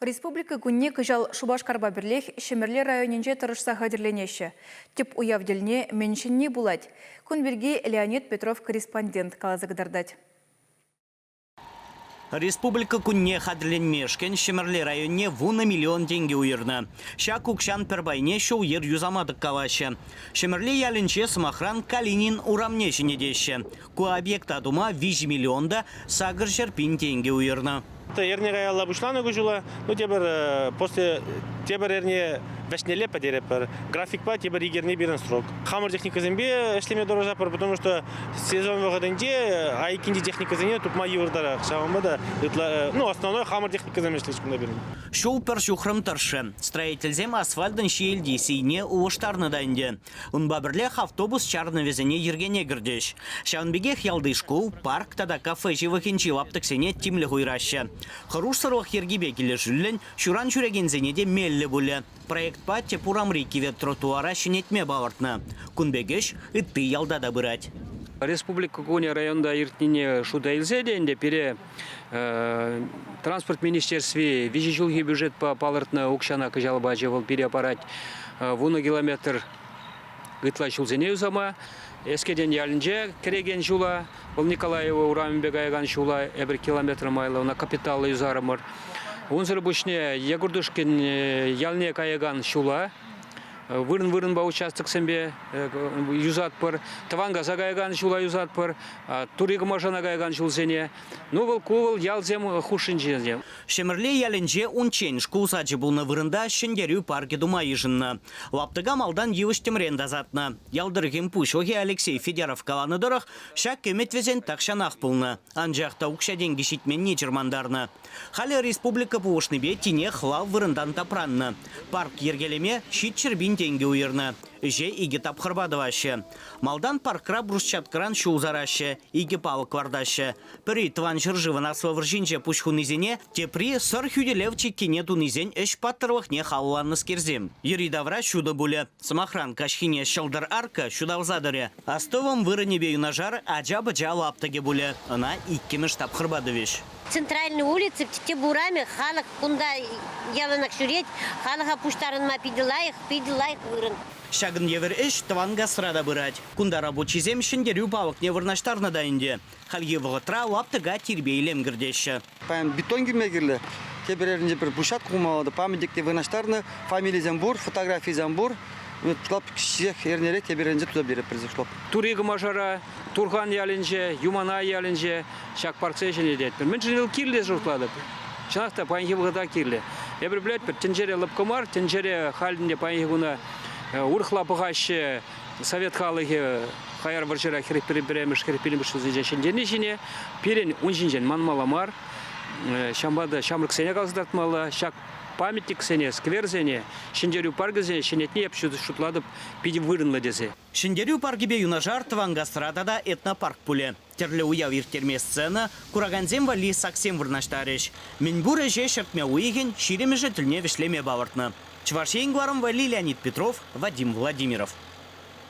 Республика кунне кӑҫал Шупашкарпа пӗрлех Ҫӗмӗрле районӗнче тӑрӑшса хатӗрленеҫҫӗ. Тӗп уяв тӗлне мӗн ҫӗнни пулать? Кун пирки Леонид Петров корреспондент каласа кӑтартать. Республика кунне хатӗрленмешкӗн Ҫӗмӗрле районне 10 миллион тенкӗ уйӑрнӑ. Ҫак укҫан пӗр пайне ҫул-йӗр юсама тӑккалаҫҫӗ. Ҫӗмӗрле ялӗнче, сӑмахран, Калинин урамне ҫӗнетеҫҫӗ. Ку объекта тума 3 миллион та 800 пин тенкӗ уйӑрнӑ. Эрне каялла пуҫланӑ ку ҫула. Ну, тепӗр после тепӗр эрне вӗҫнелле пӗтеретпӗр. Графикпа тепӗр ик эрне пирӗн срок. Хамӑр техникӑсемпе ӗҫлеме тӑрӑшатпӑр, потому что сезон вӑхӑтӗнче айккинчи техникӑсене тупма йывӑртарах. Ҫавӑнпа та ытла, ну, основной хамӑр техникӑсем ӗҫлеҫ кунта пирӗн. Ҫул пӗр ҫухрӑм тӑршшӗ. Строительсем асфальтӑн ҫиелти сийне улӑштарнӑ та ӗнтӗ. Унпа пӗрлех автобус чарӑнӑвӗсене йӗркене кӗртӗҫ. Ҫавӑн пекех ялти шкул, парк тата кафе ҫывӑхӗнчи лаптӑксене тимлӗх уйӑраҫҫӗ. Хӑрушсӑрлӑх йӗркипе килӗшӳллӗн ҫуран ҫӳрекенсене те меллӗ пулӗ. Проектпа тӗп урамри кивӗ тротуара ҫӗнетме палӑртнӑ. Кун пек ӗҫ ытти ялта та пырать. Республика кунӗ районта иртнине шута илсе те ӗнтӗ пире Транспорт министерстви виҫӗ ҫулхи бюджетпа палӑртнӑ укҫана кӑҫал пачӗ, вӑл пире парать 10 километр ытла ҫулсене юсама. Эскетен ялӗнче кӗрекен ҫула, вӑл Николаева урамӗпе каякан ҫула эпир километр майлӑ ӑна капиталлӑ юсарӑмӑр. Унсӑр пуҫне Егордушкин ялне каякан ҫула вырӑн-вырӑнпа участоксемпе юсатпӑр, Тӑванкаса каякан ҫула юсатпӑр, Тури Кӑмашана каякан ҫулсене. Ну, вӑл ку вӑл ялсем хушшинче. Ҫӗмӗрле ялӗнче унччен шкул сачӗ пулнӑ вырӑнта Ҫӗнтерӳ паркӗ тума йышӑннӑ. Лаптӑка малтан йывӑҫ-тӗмрен тасатнӑ. Ял тӑрӑхӗн пуҫлӑхӗ Алексей Федоров каланӑ тӑрӑх, ҫак ӗмӗт вӗсен тахҫанах пулнӑ. Анчах та укҫа-тенкӗ ҫитменни чӑрмантарнӑ. Халӗ республика пулӑшнипе тинех лав вырӑнтан тапраннӑ. Парк йӗркелеме 700 пин тенкӗ уйӑрнӑ. Ӗҫе икӗ тапхӑрпа тӑваҫҫӗ. Малтан паркра брусчаткӑран ҫул сараҫҫӗ, икӗ палӑк лартаҫҫӗ. Пӗри Тӑван ҫӗршывӑн Аслӑ вӑрҫинче пуҫ хунисене, тепри Сӑр хӳтӗлев чиккине тунисен ӗҫ паттӑрлӑхне халалланӑскерсем. Йӗри-тавра ҫутӑ пулӗ. Сӑмахран, каҫхине ҫӑлтӑр арка ҫуталса тӑрӗ. Астӑвӑм вырӑнӗпе юнашар ача-пӑча лаптӑкӗ пулӗ. Ӑна иккӗмӗш тапхӑрпа тӑвӗҫ. Центральной улица тӗп урамӗ халӑх кунта яланах ҫӳрет. Халӑха пуҫтарӑнма питӗ лайӑх, питӗ лайӑх вырӑн. Ҫакӑн евӗр ӗҫ Тӑванкасра та пырать. Кунта рабочисем Ҫӗнтерӳ палӑкне вырнаҫтарнӑ та ӗнтӗ. Хальхи вӑхӑтра лаптӑка тирпей-илем кӗртеҫҫӗ. Паян бетон кӳме кирлӗ. Тепӗр эрнинче пӗр площадка хумалла та памятник те вырнаҫтарнӑ. Фамилисем пур, фотографисем пур. Ҫитес эрнере тепӗр эрнинче туса пӗтеретпӗр шлоп. Тури Кӑмашара, Турхан ялӗнче, Юманай ялӗнче ҫак парксене ҫӗнететпӗр. Мӗншӗн вӑл кирлӗ шутлатӑп. Чӑнах та паянхи вӑхӑта кирлӗ. Эпир пӗлетпӗр, тӗнчере лӑпкӑ мар, тӗнчере халь ӗнтӗ паянхи куна урӑхла пӑхаҫҫӗ. Совет халӑхӗ хаяр вӑрҫӑра 41-мӗш, 41-мӗш ҫулсенче ҫӗнтерни ҫине пирӗн ун ҫинчен манмалла мар. Ҫавӑнпа та ҫамрӑксене каласа кӑтартмалла. Ҫак памятниксене, скверсене, Ҫӗнтерӳ паркӗсене ҫӗнетни эп шутлатӑп питӗ вырӑнлӑ тесе. Ҫӗнтерӳ паркӗпе юнашар Тӑванкасра тата этнопарк пулӗ. Тӗрлӗ уяв ирттерме сцена, куракансем валли саксем вырнаҫтарӗҫ. Мӗнпур ӗҫе ҫӗртме уйӑхӗн ҫирӗмӗшӗ тӗлне вӗҫлеме палӑртнӑ. Чӑваш Ен кӑларӑм валли Леонид Петров, Вадим Владимиров.